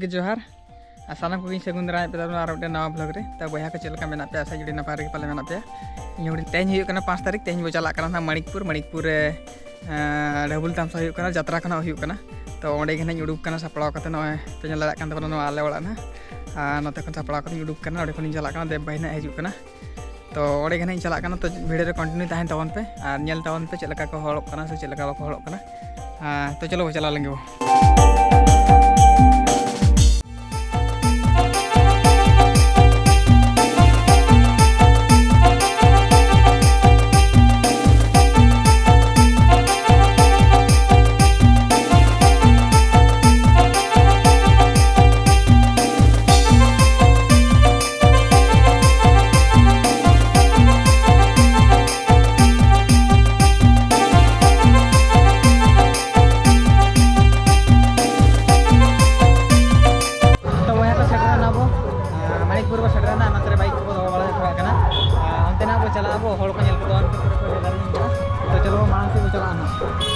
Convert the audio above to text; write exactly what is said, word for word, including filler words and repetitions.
ᱜᱮ ᱡᱚᱦᱟᱨ᱾ ᱟᱨ ᱥᱟᱱᱟᱢ ᱠᱚᱜᱮᱧ ᱥᱟᱹᱜᱩᱱ ᱫᱟᱨᱟᱢᱮᱫ ᱯᱮ ᱛᱟᱵᱚᱱᱟ ᱟᱨ ᱢᱤᱫᱴᱮᱱ ᱱᱟᱣᱟ vlog ᱨᱮ᱾ ᱛᱚ ᱵᱚᱭᱦᱟ ᱠᱚ ᱪᱮᱫ ᱞᱮᱠᱟ ᱢᱮᱱᱟᱜ ᱯᱮᱭᱟ? ᱟᱥᱟ ᱡᱩᱫᱤ ᱱᱟᱯᱟᱭ ᱨᱮᱜᱮ ᱯᱟᱞᱮ ᱢᱮᱱᱟᱜ ᱯᱮᱭᱟ᱾ ᱤᱧ ᱦᱩᱰᱤᱧ, ᱛᱮᱦᱮᱧ ᱦᱩᱭᱩᱜ ᱠᱟᱱᱟ ᱯᱟᱸᱪ ᱛᱟᱹᱨᱤᱠᱷ, ᱛᱮᱦᱮᱧ ᱵᱚ ᱪᱟᱞᱟᱜ ᱠᱟᱱᱟ ᱱᱟᱦᱟᱜ ᱢᱟᱱᱤᱠᱯᱩᱨ᱾ ᱢᱟᱱᱤᱠᱯᱩᱨ ᱨᱮ, ᱟᱸ, ᱰᱷᱟᱹᱵᱩᱞ ᱛᱟᱢᱥᱟ ᱦᱩᱭᱩᱜ ᱠᱟᱱᱟ, ᱡᱟᱛᱨᱟ ᱠᱷᱚᱱᱟᱜ ᱦᱩᱭᱩᱜ ᱠᱟᱱᱟ᱾ ᱛᱚ ᱚᱸᱰᱮ ᱜᱮ ᱱᱟᱦᱟᱜ ᱤᱧ ᱩᱰᱩᱠ ᱠᱟᱱᱟ, ᱥᱟᱯᱲᱟᱣ ᱠᱟᱛᱮ ᱱᱚᱜᱼᱚᱭ ᱯᱮ ᱧᱮᱞ ᱫᱟᱲᱮᱭᱟᱜ ᱠᱟᱱ ᱛᱟᱵᱚᱱᱟ ᱱᱚᱣᱟ ᱟᱞᱮ ᱚᱲᱟᱜ ᱱᱟᱦᱟᱜ᱾ ᱟᱨ ᱱᱚᱛᱮ ᱠᱷᱚᱱ ᱥᱟᱯᱲᱟᱣ ᱠᱟᱛᱮ ᱤᱧ ᱩᱰᱩᱠ ᱠᱟᱱᱟ, ᱚᱸᱰᱮ ᱠᱷᱚᱱᱤᱧ ᱪᱟᱞᱟᱜ ᱠᱟᱱᱟ, ᱫᱮᱵ ᱵᱷᱟᱭ ᱱᱟᱦᱟᱜ ᱦᱤᱡᱩᱜ ᱠᱟᱱᱟ᱾ ᱛᱚ ᱚᱸᱰᱮ ᱜᱮ ᱱᱟᱦᱟᱜ ᱤᱧ ᱪᱟᱞᱟᱜ ᱠᱟᱱᱟ᱾ ᱛᱚ video ᱨᱮ continue ᱛᱟᱦᱮᱱ ᱛᱟᱵᱚᱱ ᱯᱮ ᱟᱨ ᱧᱮᱞ ᱛᱟᱵᱚᱱ ᱯᱮ ᱪᱮᱫ ᱞᱮᱠᱟ ᱠᱚ ᱦᱚᱲᱚᱜ ᱠᱟᱱᱟ ᱥᱮ ᱪᱮᱫ ᱞᱮᱠᱟ ᱵᱟᱠᱚ ᱦᱚᱲᱚᱜ ᱠᱟᱱᱟ᱾ ᱟᱨ ᱛᱚ ᱪᱚᱞᱚ ᱵᱚ ᱪᱟᱞᱟᱣ ᱞᱮᱱ ᱜᱮ ᱵᱚ᱾ ᱛᱚ ᱵᱚᱭᱦᱟ ᱠᱚ, ᱥᱮᱴᱮᱨ ᱮᱱᱟ ᱵᱚ, ᱟᱨ ᱢᱟᱱᱤᱠᱯᱩᱨ ᱵᱚ ᱥᱮᱴᱮᱨ ᱮᱱᱟ᱾ ᱱᱚᱛᱮ ᱨᱮ bike ᱠᱚᱵᱚ ᱫᱚᱦᱚ ᱵᱟᱲᱟ ᱦᱚᱴᱚ ᱠᱟᱜ ᱠᱟᱱᱟ᱾ ᱟᱨ ᱚᱱᱛᱮ ᱱᱟᱜ ᱵᱚ ᱪᱟᱞᱟᱜᱼᱟ ᱵᱚ, ᱦᱚᱲ ᱠᱚ ᱧᱮᱞ ᱠᱚᱫᱚ ᱯᱩᱨᱟᱹ ᱠᱚ ᱜᱟᱹᱰᱤ ᱠᱟᱱᱟ᱾ ᱛᱚ ᱪᱚᱞᱚ ᱢᱟᱲᱟᱝ ᱥᱮᱫ ᱵᱚ ᱪᱟᱞᱟᱜᱼᱟ ᱱᱟᱦᱟᱜ᱾